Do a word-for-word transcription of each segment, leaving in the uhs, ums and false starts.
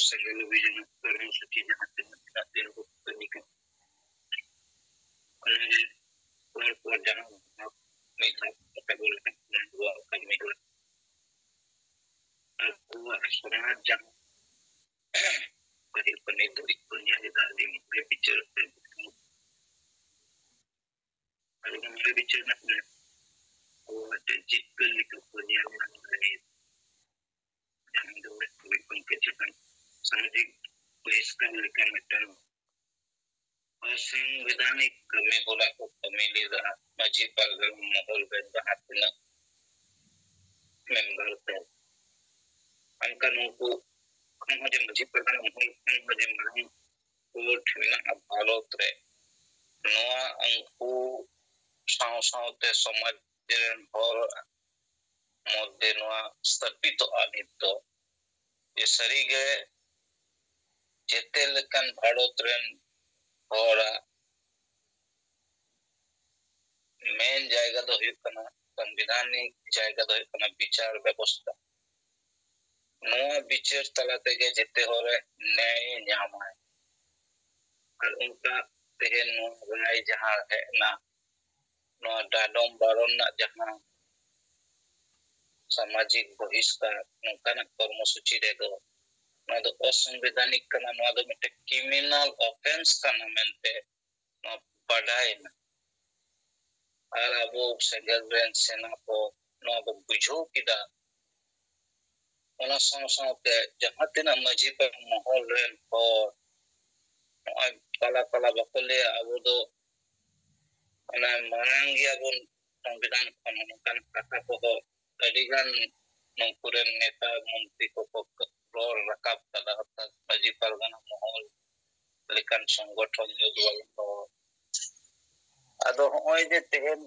ᱥᱮᱸᱜᱮᱞ ᱚᱵᱷᱤᱡᱟᱱ ᱠᱚᱨᱢᱚᱥᱩᱪᱤ ᱡᱟᱦᱟᱸ ᱛᱤᱱᱟᱹᱜ ᱢᱮᱱᱟᱜ ᱛᱤᱱ ᱠᱚ ᱠᱟᱹᱢᱤ ᱠᱟᱱᱟ, ᱚᱱᱟᱜᱮ ᱯᱚᱨ ᱯᱚᱨ ᱡᱟᱦᱟᱸ ᱢᱤᱫ ᱫᱷᱟᱣ ᱠᱟᱛᱷᱟ ᱵᱚᱱ ᱞᱮᱠᱷᱟᱱ ᱟᱵᱚᱣᱟᱜ ᱠᱟᱹᱢᱤ ᱫᱚ ᱟᱵᱚᱣᱟᱜ ᱥᱚᱢᱟᱡᱽ ᱡᱟᱦᱟᱸ ᱯᱟᱹᱦᱤᱞ ᱠᱷᱚᱱ ᱱᱤᱛ ᱫᱷᱟᱹᱵᱤᱡ ᱵᱚᱱ ᱧᱮᱞ ᱮᱫᱟ, ᱟᱹᱰᱤ ᱢᱚᱡᱽ ᱵᱤᱪᱟᱹᱨ ᱛᱮ ᱟᱹᱰᱤ ᱢᱚᱡᱽ ᱵᱤᱪᱟᱹᱨ ᱨᱮᱱᱟᱜ ᱟᱵᱚ ᱢᱤᱫᱴᱮᱱ ᱪᱤᱛᱟᱹᱨ ᱞᱮᱠᱟ ᱵᱚᱱ ᱧᱮᱞ ᱧᱟᱢ ᱫᱟᱲᱮᱭᱟᱜᱼᱟ᱾ ᱡᱟᱦᱟᱸ ᱫᱚ ᱢᱤᱫ ᱜᱚᱢᱠᱮ ᱪᱮᱛᱟᱱ ᱥᱟᱢᱟᱡᱤᱠ ᱵᱚᱦᱤᱥᱠᱟᱨ ᱞᱮᱠᱟ ᱢᱤᱫᱴᱟᱝ ᱚᱥᱟᱝᱵᱤᱫᱷᱟᱱᱤᱠ ᱠᱟᱹᱢᱤ ᱦᱚᱨᱟ ᱠᱚ ᱠᱟᱹᱢᱤ ᱞᱮᱫᱟ᱾ ᱢᱟᱹᱡᱷᱤ ᱯᱟᱨᱜᱟᱱᱟ ᱢᱚᱦᱚᱞ ᱨᱮᱱ ᱡᱟᱦᱟᱸ ᱛᱤᱱᱟᱹᱜ ᱢᱮᱢᱵᱟᱨ ᱠᱚ, ᱚᱱᱠᱟ ᱱᱩᱠᱩ ᱠᱷᱚᱱ ᱦᱚᱸ ᱡᱮ ᱢᱟᱹᱡᱷᱤ ᱯᱟᱨᱜᱟᱱᱟ ᱢᱚᱦᱚᱞ ᱠᱷᱚᱱ ᱦᱚᱸ ᱡᱮ ᱢᱟᱨᱟᱝ ᱠᱳᱨᱴ ᱢᱮᱱᱟᱜᱼᱟ ᱵᱷᱟᱨᱚᱛ ᱨᱮ, ᱱᱚᱣᱟ ᱩᱱᱠᱩ ᱥᱟᱶ ᱥᱟᱶᱛᱮ ᱥᱚᱢᱟᱡᱽ ᱨᱮᱱ ᱦᱚᱲ ᱢᱚᱫᱽᱫᱷᱮ ᱱᱚᱣᱟ ᱥᱛᱷᱟᱯᱤᱛᱚᱜᱼᱟ ᱱᱤᱛ ᱫᱚ, ᱡᱮ ᱥᱟᱹᱨᱤᱜᱮ ᱡᱮᱛᱮ ᱞᱮᱠᱟᱱ ᱵᱷᱟᱨᱚᱛ ᱨᱮᱱ ᱦᱚᱲᱟᱜ ᱢᱮᱱ ᱡᱟᱭᱜᱟ ᱫᱚ ᱦᱩᱭᱩᱜ ᱠᱟᱱᱟ, ᱥᱚᱝᱵᱤᱫᱷᱟᱱᱤᱠ ᱡᱟᱭᱜᱟ ᱫᱚ ᱦᱩᱭᱩᱜ ᱠᱟᱱᱟ ᱵᱤᱪᱟᱨ ᱵᱮᱵᱚᱥᱛᱷᱟ᱾ ᱱᱚᱣᱟ ᱵᱤᱪᱟᱹᱨ ᱛᱟᱞᱟ ᱛᱮᱜᱮ ᱡᱮᱛᱮ ᱦᱚᱲᱮ ᱱᱮᱭᱟᱭ ᱧᱟᱢᱟᱭ᱾ ᱟᱨ ᱚᱱᱠᱟ ᱛᱮᱦᱮᱧ ᱱᱚᱣᱟ ᱨᱟᱭ ᱡᱟᱦᱟᱸ ᱦᱮᱡ ᱮᱱᱟ, ᱱᱚᱣᱟ ᱰᱟᱰᱚᱢ ᱵᱟᱨᱚᱱ ᱨᱮᱱᱟᱜ ᱡᱟᱦᱟᱸ ᱥᱟᱢᱟᱡᱤᱠ ᱵᱚᱦᱤᱥᱠᱟᱨ ᱱᱚᱝᱠᱟᱱᱟᱜ ᱠᱚᱨᱢᱚᱥᱩᱪᱤ ᱨᱮᱫᱚ, ᱱᱚᱣᱟ ᱫᱚ ᱚᱥᱟᱝᱵᱤᱫᱷᱟᱱᱤᱠ ᱠᱟᱱᱟ, ᱱᱚᱣᱟ ᱫᱚ ᱢᱤᱫᱴᱮᱱ ᱠᱨᱤᱢᱤᱱᱟᱞ ᱚᱯᱷᱮᱱᱥ ᱠᱟᱱᱟ ᱢᱮᱱᱛᱮ ᱱᱚᱣᱟ ᱵᱟᱰᱟᱭᱮᱱᱟ᱾ ᱟᱨ ᱟᱵᱚ ᱥᱮᱸᱜᱮᱞ ᱨᱮᱱ ᱥᱮᱱᱟ ᱠᱚ ᱱᱚᱣᱟ ᱵᱚ ᱵᱩᱡᱷᱟᱹᱣ ᱠᱮᱫᱟ᱾ ᱚᱱᱟ ᱥᱟᱶ ᱥᱟᱶᱛᱮ ᱡᱟᱦᱟᱸ ᱛᱤᱱᱟᱹᱜ ᱢᱟᱹᱡᱷᱤ ᱯᱟᱨᱜᱟᱱᱟ ᱢᱚᱦᱚᱞ ᱨᱮᱱ ᱦᱚᱲ ᱱᱚᱜᱼᱚᱭ ᱯᱟᱞᱟ ᱯᱟᱞᱟ ᱵᱟᱠᱚ ᱞᱟᱹᱭᱟ, ᱟᱵᱚ ᱫᱚ ᱚᱱᱟ ᱢᱟᱲᱟᱝ ᱜᱮᱭᱟᱵᱚᱱ ᱥᱚᱝᱵᱤᱫᱷᱟᱱ ᱠᱷᱚᱱ, ᱱᱚᱝᱠᱟᱱ ᱠᱟᱛᱷᱟ ᱠᱚᱦᱚᱸ ᱟᱹᱰᱤᱜᱟᱱ ᱱᱩᱠᱩ ᱨᱮᱱ ᱱᱮᱛᱟ ᱢᱚᱱᱛᱨᱤ ᱠᱚᱠᱚ ᱨᱚᱲ ᱨᱟᱠᱟᱵ ᱠᱟᱫᱟ, ᱚᱨᱛᱷᱟᱛ ᱢᱟᱹᱡᱷᱤ ᱯᱟᱨᱜᱟᱱᱟ ᱢᱚᱦᱚᱞ ᱞᱮᱠᱟᱱ ᱥᱚᱝᱜᱚᱴᱷᱚᱱ ᱧᱩᱛ ᱵᱟᱞᱟ ᱠᱚ᱾ ᱟᱫᱚ ᱦᱚᱸᱜᱼᱚᱭ ᱡᱮ ᱛᱮᱦᱮᱧ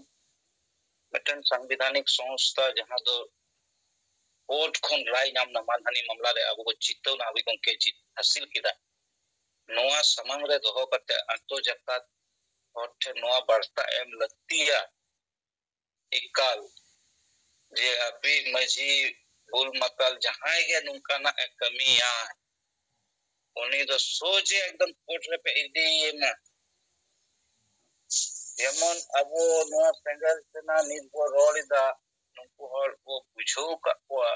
ᱢᱤᱫᱴᱮᱱ ᱥᱟᱝᱵᱤᱫᱷᱟᱱᱤᱠ ᱥᱚᱝᱥᱛᱷᱟ ᱡᱟᱦᱟᱸ ᱫᱚ ᱠᱳᱨᱴ ᱠᱷᱚᱱ ᱨᱟᱭ ᱧᱟᱢ ᱮᱱᱟ, ᱢᱟᱱᱦᱟᱹᱱᱤ ᱢᱟᱢᱞᱟ ᱨᱮ ᱟᱵᱚ ᱠᱚ ᱡᱤᱛᱟᱹᱣ ᱮᱱᱟ, ᱟᱵᱚ ᱜᱚᱢᱠᱮ ᱡᱤᱛ ᱦᱟᱹᱥᱤᱞ ᱠᱮᱫᱟ, ᱱᱚᱣᱟ ᱥᱟᱢᱟᱝ ᱨᱮ ᱫᱚᱦᱚ ᱠᱟᱛᱮ ᱟᱛᱳ ᱡᱟᱠᱟᱛ ᱦᱚᱲ ᱴᱷᱮᱱ ᱱᱚᱣᱟ ᱵᱟᱨᱛᱟ ᱮᱢ ᱞᱟᱹᱠᱛᱤᱭᱟ ᱮᱠᱟᱞ, ᱡᱮ ᱟᱯᱮ ᱢᱟᱹᱡᱷᱤ ᱵᱩᱞ ᱢᱟᱛᱟᱞ ᱡᱟᱦᱟᱸᱭ ᱜᱮ ᱱᱚᱝᱠᱟᱱᱟᱜ ᱮ ᱠᱟᱹᱢᱤᱭᱟ, ᱩᱱᱤ ᱫᱚ ᱥᱚᱡᱷᱮ ᱮᱠᱫᱚᱢ ᱠᱳᱨᱴ ᱨᱮᱯᱮ ᱤᱫᱤᱭᱮ ᱢᱟ᱾ ᱡᱮᱢᱚᱱ ᱟᱵᱚ ᱱᱚᱣᱟ ᱥᱮᱸᱜᱮᱞ ᱥᱮᱱᱟ ᱱᱤᱛ ᱵᱚ ᱨᱚᱲ ᱮᱫᱟ, ᱱᱩᱠᱩ ᱦᱚᱲ ᱵᱚ ᱵᱩᱡᱷᱟᱹᱣ ᱟᱠᱟᱫ ᱠᱚᱣᱟ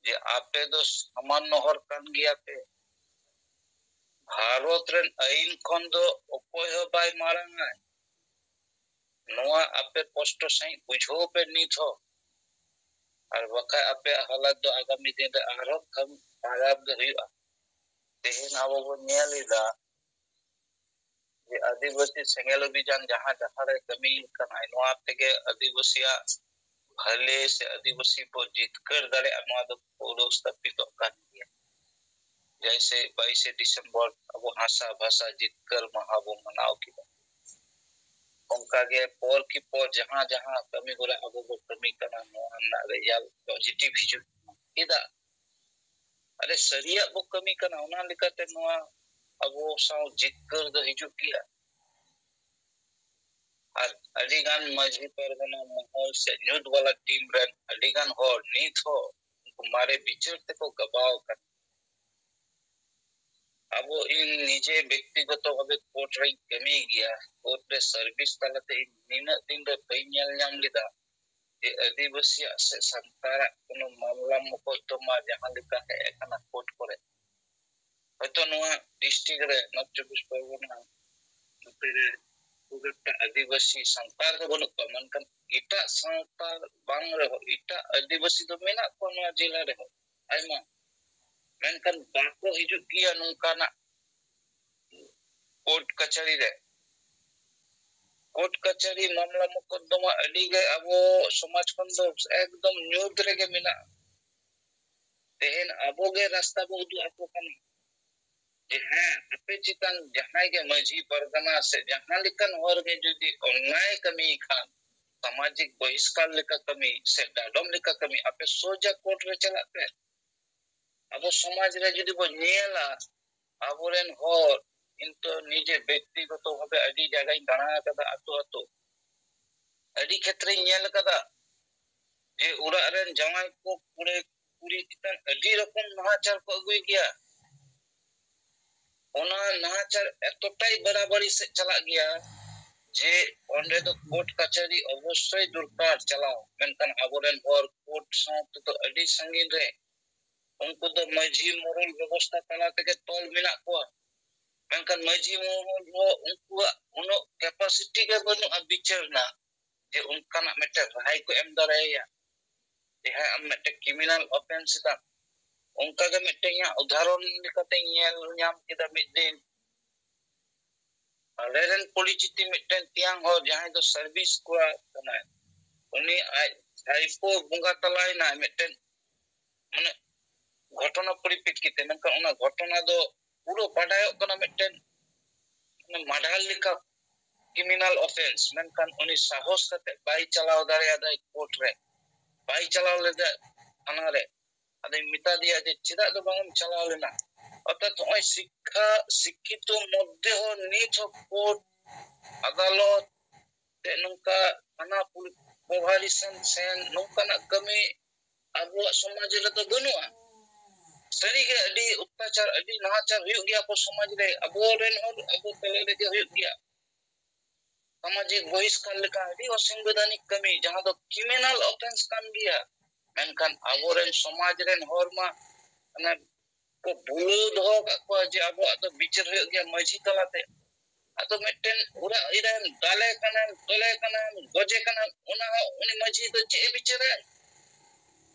ᱡᱮ ᱟᱯᱮ ᱫᱚ ᱥᱟᱢᱟᱱᱱᱚ ᱦᱚᱲ ᱠᱟᱱ ᱜᱮᱭᱟ ᱯᱮ᱾ ᱵᱷᱟᱨᱚᱛ ᱨᱮᱱ ᱟᱹᱭᱤᱱ ᱠᱷᱚᱱ ᱫᱚ ᱚᱠᱚᱭ ᱦᱚᱸ ᱵᱟᱭ ᱢᱟᱲᱟᱝ ᱟᱭ᱾ ᱱᱚᱣᱟ ᱟᱯᱮ ᱯᱚᱥᱴᱚ ᱥᱟᱺᱦᱤᱡ ᱵᱩᱡᱷᱟᱹᱣ ᱯᱮ ᱱᱤᱛ ᱦᱚᱸ, ᱟᱨ ᱵᱟᱠᱷᱟᱡ ᱟᱯᱮᱭᱟᱜ ᱦᱟᱞᱚᱛ ᱫᱚ ᱟᱜᱟᱢᱤ ᱫᱤᱱ ᱨᱮ ᱟᱨᱦᱚᱸ ᱠᱷᱟᱨᱟᱯ ᱜᱮ ᱦᱩᱭᱩᱜᱼᱟ᱾ ᱛᱮᱦᱮᱧ ᱟᱵᱚ ᱵᱚᱱ ᱧᱮᱞ ᱮᱫᱟ ᱡᱮ ᱟᱹᱫᱤᱵᱟᱹᱥᱤ ᱥᱮᱸᱜᱮᱞ ᱚᱵᱷᱤᱡᱟᱱ ᱡᱟᱦᱟᱸ ᱡᱟᱦᱟᱸ ᱨᱮ ᱠᱟᱹᱢᱤ ᱠᱟᱱᱟᱭ, ᱱᱚᱣᱟ ᱛᱮᱜᱮ ᱟᱹᱫᱤᱵᱟᱹᱥᱤᱭᱟᱜ ᱵᱷᱟᱹᱞᱮ ᱥᱮ ᱟᱹᱫᱤᱵᱟᱹᱥᱤ ᱵᱚ ᱡᱤᱛᱠᱟᱹᱨ ᱫᱟᱲᱮᱭᱟᱜᱼᱟ, ᱱᱚᱣᱟ ᱫᱚ ᱯᱩᱨᱟᱹ ᱥᱛᱷᱟᱯᱤᱛᱚᱜ ᱠᱟᱱ ᱜᱮᱭᱟ᱾ ᱡᱮᱭᱥᱮ ᱵᱟᱭᱤᱥᱮ ᱰᱤᱥᱮᱢᱵᱚᱨ ᱟᱵᱚ ᱦᱟᱥᱟ ᱵᱷᱟᱥᱟ ᱡᱤᱛᱠᱟᱹᱨ ᱢᱟᱦᱟ ᱵᱚ ᱢᱟᱱᱟᱣ ᱠᱮᱫᱟ, ᱚᱱᱠᱟᱜᱮ ᱯᱚᱨ ᱠᱤ ᱯᱚᱨ ᱡᱟᱦᱟᱸ ᱡᱟᱦᱟᱸ ᱠᱟᱹᱢᱤ ᱦᱚᱨᱟ ᱟᱵᱚ ᱵᱚ ᱠᱟᱹᱢᱤ ᱠᱟᱱᱟ, ᱱᱚᱣᱟ ᱨᱮᱱᱟᱜ ᱨᱮᱡᱟᱞᱴ ᱯᱚᱡᱤᱴᱤᱵᱷ ᱦᱤᱡᱩᱜ ᱠᱟᱱᱟ᱾ ᱪᱮᱫᱟᱜ? ᱟᱞᱮ ᱥᱟᱹᱨᱤᱭᱟᱜ ᱵᱚ ᱠᱟᱹᱢᱤ ᱠᱟᱱᱟ, ᱚᱱᱟ ᱞᱮᱠᱟᱛᱮ ᱱᱚᱣᱟ ᱟᱵᱚ ᱥᱟᱶ ᱡᱤᱛᱠᱟᱹᱨ ᱫᱚ ᱦᱤᱡᱩᱜ ᱜᱮᱭᱟ᱾ ᱟᱨ ᱟᱹᱰᱤᱜᱟᱱ ᱢᱟᱹᱡᱷᱤ ᱯᱟᱨᱜᱟᱱᱟ ᱢᱚᱦᱚᱞ ᱥᱮ ᱧᱩᱛ ᱵᱟᱞᱟ ᱴᱤᱢ ᱨᱮᱱ ᱟᱹᱰᱤᱜᱟᱱ ᱦᱚᱲ ᱱᱤᱛ ᱦᱚᱸ ᱩᱱᱠᱩ ᱢᱟᱨᱮ ᱵᱤᱪᱟᱹᱨ ᱛᱮᱠᱚ ᱜᱟᱵᱟᱣ ᱟᱠᱟᱱᱟ᱾ ᱟᱵᱚ, ᱤᱧ ᱱᱤᱡᱮ ᱵᱮᱠᱛᱤᱜᱚᱛᱚ ᱵᱷᱟᱵᱮ ᱠᱳᱨᱴ ᱨᱮᱧ ᱠᱟᱹᱢᱤᱭ ᱜᱮᱭᱟ, ᱠᱳᱨᱴ ᱨᱮ ᱥᱟᱨᱵᱷᱤᱥ ᱛᱟᱞᱟᱛᱮ ᱤᱧ ᱱᱤᱱᱟᱹᱜ ᱫᱤᱱ ᱨᱮ ᱵᱟᱹᱧ ᱧᱮᱞ ᱧᱟᱢ ᱞᱮᱫᱟ ᱡᱮ ᱟᱹᱫᱤᱵᱟᱹᱥᱤᱭᱟᱜ ᱥᱮ ᱥᱟᱱᱛᱟᱲᱟᱜ ᱠᱳᱱᱳ ᱢᱟᱢᱞᱟ ᱢᱚᱠᱚᱫᱫᱚᱢᱟ ᱡᱟᱦᱟᱸ ᱞᱮᱠᱟ ᱦᱮᱡ ᱟᱠᱟᱱᱟ ᱠᱳᱨᱴ ᱠᱚᱨᱮ, ᱦᱚᱭᱛᱚ ᱱᱚᱣᱟ ᱰᱤᱥᱴᱨᱤᱠᱴ ᱨᱮ, ᱱᱚᱨᱛᱷ ᱪᱚᱵᱵᱤᱥ ᱯᱚᱨᱜᱚᱱᱟ ᱱᱚᱛᱮ ᱨᱮ ᱠᱷᱩᱵ ᱮᱠᱴᱟ ᱟᱹᱫᱤᱵᱟᱹᱥᱤ ᱥᱟᱱᱛᱟᱲ ᱫᱚ ᱵᱟᱹᱱᱩᱜ ᱠᱚᱣᱟ, ᱢᱮᱱᱠᱷᱟᱱ ᱮᱴᱟᱜ ᱥᱟᱶᱛᱟ ᱵᱟᱝ ᱨᱮᱦᱚᱸ ᱮᱴᱟᱜ ᱟᱹᱫᱤᱵᱟᱹᱥᱤ ᱫᱚ ᱢᱮᱱᱟᱜ ᱠᱚᱣᱟ ᱱᱚᱣᱟ ᱡᱮᱞᱟ ᱨᱮᱦᱚᱸ ᱟᱭᱢᱟ, ᱢᱮᱱᱠᱷᱟᱱ ᱵᱟᱠᱚ ᱦᱤᱡᱩᱜ ᱜᱮᱭᱟ ᱱᱚᱝᱠᱟᱱᱟᱜ ᱠᱳᱨᱴ ᱠᱟᱪᱷᱟᱹᱨᱤ ᱨᱮ᱾ ᱠᱳᱨᱴ ᱠᱟᱪᱷᱟᱹᱨᱤ ᱢᱟᱢᱞᱟ ᱢᱚᱠᱚᱫᱫᱚᱢᱟ ᱟᱹᱰᱤ ᱜᱮ ᱟᱵᱚ ᱥᱚᱢᱟᱡᱽ ᱠᱷᱚᱱ ᱫᱚ ᱮᱠᱫᱚᱢ ᱧᱩᱛ ᱨᱮᱜᱮ ᱢᱮᱱᱟᱜᱼᱟ᱾ ᱛᱮᱦᱮᱧ ᱟᱵᱚ ᱜᱮ ᱨᱟᱥᱛᱟ ᱵᱚ ᱩᱫᱩᱜ ᱟᱠᱚ ᱠᱟᱱᱟ ᱡᱮ ᱦᱮᱸ, ᱟᱯᱮ ᱪᱮᱛᱟᱱ ᱡᱟᱦᱟᱸᱭ ᱜᱮ ᱢᱟᱹᱡᱷᱤ ᱯᱟᱨᱜᱟᱱᱟ ᱥᱮ ᱡᱟᱦᱟᱸ ᱞᱮᱠᱟᱱ ᱦᱚᱲ ᱜᱮ ᱡᱩᱫᱤ ᱚᱱᱱᱟᱭ ᱠᱟᱹᱢᱤᱭ ᱠᱷᱟᱱ, ᱥᱟᱢᱟᱡᱤᱠ ᱵᱚᱦᱤᱥᱠᱟᱨ ᱞᱮᱠᱟ ᱠᱟᱹᱢᱤ ᱥᱮ ᱰᱟᱰᱚᱢ ᱞᱮᱠᱟ ᱠᱟᱹᱢᱤ, ᱟᱯᱮ ᱥᱚᱡᱟ ᱠᱳᱨᱴ ᱨᱮ ᱪᱟᱞᱟᱜ ᱯᱮ᱾ ᱟᱵᱚ ᱥᱚᱢᱟᱡᱽ ᱨᱮ ᱡᱩᱫᱤ ᱵᱚ ᱧᱮᱞᱟ, ᱟᱵᱚᱨᱮᱱ ᱦᱚᱲ, ᱤᱧ ᱛᱚ ᱱᱤᱡᱮ ᱵᱮᱠᱛᱤᱜᱚᱛᱚ ᱵᱷᱟᱵᱮ ᱟᱹᱰᱤ ᱡᱟᱭᱜᱟᱧ ᱫᱟᱬᱟ ᱟᱠᱟᱫᱟ, ᱟᱛᱳ ᱟᱛᱳ᱾ ᱟᱹᱰᱤ ᱠᱷᱮᱛᱨᱮᱧ ᱧᱮᱞ ᱟᱠᱟᱫᱟ ᱡᱮ ᱚᱲᱟᱜ ᱨᱮᱱ ᱡᱟᱶᱟᱭ ᱠᱚ ᱠᱩᱲᱤ, ᱠᱩᱲᱤ ᱪᱮᱛᱟᱱ ᱟᱹᱰᱤ ᱨᱚᱠᱚᱢ ᱱᱟᱦᱟᱪᱟᱨ ᱠᱚ ᱟᱹᱜᱩᱭ ᱜᱮᱭᱟ᱾ ᱚᱱᱟ ᱱᱟᱦᱟᱪᱟᱨ ᱮᱛᱚᱴᱟᱭ ᱵᱟᱲᱟᱵᱟᱲᱤ ᱥᱮᱫ ᱪᱟᱞᱟᱜ ᱜᱮᱭᱟ ᱡᱮ ᱚᱸᱰᱮ ᱫᱚ ᱠᱳᱨᱴ ᱠᱟᱪᱷᱟᱨᱤ ᱚᱵᱚᱥᱥᱳᱭ ᱫᱚᱨᱠᱟᱨ ᱪᱟᱞᱟᱣ, ᱢᱮᱱᱠᱷᱟᱱ ᱟᱵᱚᱨᱮᱱ ᱦᱚᱲ ᱠᱳᱨᱴ ᱥᱟᱶ ᱛᱮᱫᱚ ᱟᱹᱰᱤ ᱥᱟᱺᱜᱤᱧ ᱨᱮ᱾ ᱩᱱᱠᱩ ᱫᱚ ᱢᱟᱹᱡᱷᱤ ᱢᱚᱨᱚᱞ ᱵᱮᱵᱚᱥᱛᱷᱟ ᱛᱟᱞᱟ ᱛᱮᱜᱮ ᱛᱚᱞ ᱢᱮᱱᱟᱜ ᱠᱚᱣᱟ, ᱢᱮᱱᱠᱷᱟᱱ ᱢᱟᱹᱡᱷᱤ ᱢᱚᱨᱚᱞ ᱦᱚᱸ ᱩᱱᱠᱩᱣᱟᱜ ᱩᱱᱟᱹᱜ ᱠᱮᱯᱟᱥᱤᱴᱤ ᱜᱮ ᱵᱟᱹᱱᱩᱜᱼᱟ ᱵᱤᱪᱟᱹᱨ ᱨᱮᱱᱟᱜ, ᱡᱮ ᱚᱱᱠᱟᱱᱟᱜ ᱢᱤᱫᱴᱮᱱ ᱨᱟᱭ ᱠᱚ ᱮᱢ ᱫᱟᱲᱮᱭᱟᱭᱟ᱾ ᱡᱟᱦᱟᱸᱭ ᱟᱢ ᱢᱤᱫᱴᱮᱱ ᱠᱨᱤᱢᱤᱱᱟᱞ ᱚᱯᱷᱮᱱᱥ ᱮᱫᱟ, ᱚᱱᱠᱟ ᱜᱮ ᱢᱤᱫᱴᱮᱱ ᱤᱧᱟᱹᱜ ᱩᱫᱟᱦᱚᱨᱚᱱ ᱞᱮᱠᱟᱛᱮᱧ ᱧᱮᱞ ᱧᱟᱢ ᱠᱮᱫᱟ ᱢᱤᱫ ᱫᱤᱱ᱾ ᱟᱞᱮᱨᱮᱱ ᱯᱚᱨᱤᱪᱤᱛᱤ ᱢᱤᱫᱴᱮᱱ ᱛᱮᱭᱟᱝ ᱦᱚᱲ ᱡᱟᱦᱟᱸᱭ ᱫᱚ ᱥᱟᱨᱵᱷᱤᱥ ᱠᱚᱲᱟ ᱠᱟᱱᱟᱭ, ᱩᱱᱤ ᱟᱡ ᱵᱷᱟᱭᱯᱳ ᱵᱚᱸᱜᱟ ᱛᱟᱞᱟᱭᱮᱱᱟᱭ ᱢᱤᱫᱴᱮᱱ, ᱢᱟᱱᱮ, ᱜᱷᱚᱴᱚᱱᱟ ᱯᱚᱨᱤᱯᱨᱮᱠᱠᱷᱤᱛᱮ, ᱢᱮᱱᱠᱷᱟᱱ ᱚᱱᱟ ᱜᱷᱚᱴᱚᱱᱟ ᱫᱚ ᱯᱩᱨᱟᱹ ᱵᱟᱰᱟᱭᱚᱜ ᱠᱟᱱᱟ ᱢᱤᱫᱴᱮᱱ ᱢᱟᱰᱟᱨ ᱞᱮᱠᱟ ᱠᱨᱤᱢᱤᱱᱟᱞ ᱚᱯᱷᱮᱱᱥ, ᱢᱮᱱᱠᱷᱟᱱ ᱩᱱᱤ ᱥᱟᱦᱚᱥ ᱠᱟᱛᱮ ᱵᱟᱭ ᱪᱟᱞᱟᱣ ᱫᱟᱲᱮᱭᱟᱫᱟᱭ ᱠᱳᱨᱴ ᱨᱮ, ᱵᱟᱭ ᱪᱟᱞᱟᱣ ᱞᱮᱫᱟ ᱛᱷᱟᱱᱟ ᱨᱮ᱾ ᱟᱫᱚᱧ ᱢᱮᱛᱟ ᱫᱮᱭᱟ ᱡᱮ ᱪᱮᱫᱟᱜ ᱫᱚ ᱵᱟᱝ ᱮᱢ ᱪᱟᱞᱟᱣ ᱞᱮᱱᱟ? ᱚᱨᱛᱷᱟᱛ ᱱᱚᱜᱼᱚᱭ ᱥᱤᱠᱠᱷᱟ, ᱥᱤᱠᱠᱷᱤᱛᱚ ᱢᱚᱫᱽᱫᱷᱮ ᱦᱚᱸ ᱱᱤᱛ ᱦᱚᱸ ᱠᱳᱨᱴ ᱟᱫᱟᱞᱚᱛ ᱛᱮ ᱱᱚᱝᱠᱟ ᱛᱷᱟᱱᱟ ᱯᱩᱞᱤᱥ ᱯᱨᱚᱵᱷᱟᱨᱤ ᱥᱮᱱ ᱥᱮᱱ ᱱᱚᱝᱠᱟᱱᱟᱜ ᱠᱟᱹᱢᱤ ᱟᱵᱚᱣᱟᱜ ᱥᱚᱢᱟᱡᱽ ᱨᱮᱫᱚ ᱵᱟᱹᱱᱩᱜᱼᱟ᱾ ᱥᱟᱹᱨᱤᱜᱮ ᱟᱹᱰᱤ ᱚᱛᱛᱟᱪᱟᱨ, ᱟᱹᱰᱤ ᱱᱟᱦᱟᱪᱟᱨ ᱦᱩᱭᱩᱜ ᱜᱮᱭᱟ ᱟᱵᱚ ᱥᱚᱢᱟᱡᱽ ᱨᱮ, ᱟᱵᱚᱨᱮᱱ ᱦᱚᱲ ᱟᱵᱚ ᱛᱟᱞᱟ ᱨᱮᱜᱮ ᱦᱩᱭᱩᱜ ᱜᱮᱭᱟ᱾ ᱥᱟᱢᱟᱡᱤᱠ ᱵᱚᱦᱤᱥᱠᱟᱨ ᱞᱮᱠᱟ ᱟᱹᱰᱤ ᱚᱥᱟᱝᱵᱤᱫᱷᱟᱱᱤᱠ ᱠᱟᱹᱢᱤ, ᱡᱟᱦᱟᱸ ᱫᱚ ᱠᱨᱤᱢᱤᱱᱟᱞ ᱚᱯᱷᱮᱱᱥ ᱠᱟᱱ ᱜᱮᱭᱟ᱾ ᱢᱮᱱᱠᱷᱟᱱ ᱟᱵᱚᱨᱮᱱ ᱥᱚᱢᱟᱡᱽ ᱨᱮᱱ ᱦᱚᱲ ᱢᱟ ᱚᱱᱟ ᱠᱚ ᱵᱩᱞᱟᱹᱣ ᱫᱚᱦᱚ ᱟᱠᱟᱫ ᱠᱚᱣᱟ ᱡᱮ ᱟᱵᱚᱣᱟᱜ ᱫᱚ ᱵᱤᱪᱟᱹᱨ ᱦᱩᱭᱩᱜ ᱜᱮᱭᱟ ᱢᱟᱹᱡᱷᱤ ᱛᱟᱞᱟᱛᱮ᱾ ᱟᱫᱚ ᱢᱤᱫᱴᱮᱱ ᱚᱲᱟᱜ ᱤᱨᱟᱢ ᱫᱟᱞᱮ ᱠᱟᱱᱟᱢ, ᱛᱚᱞᱮ ᱠᱟᱱᱟᱢ, ᱜᱚᱡᱮ ᱠᱟᱱᱟᱢ, ᱚᱱᱟ ᱦᱚᱸ ᱩᱱᱤ ᱢᱟᱹᱡᱷᱤ ᱫᱚ ᱪᱮᱫ ᱮ ᱵᱤᱪᱟᱹᱨᱟᱭ?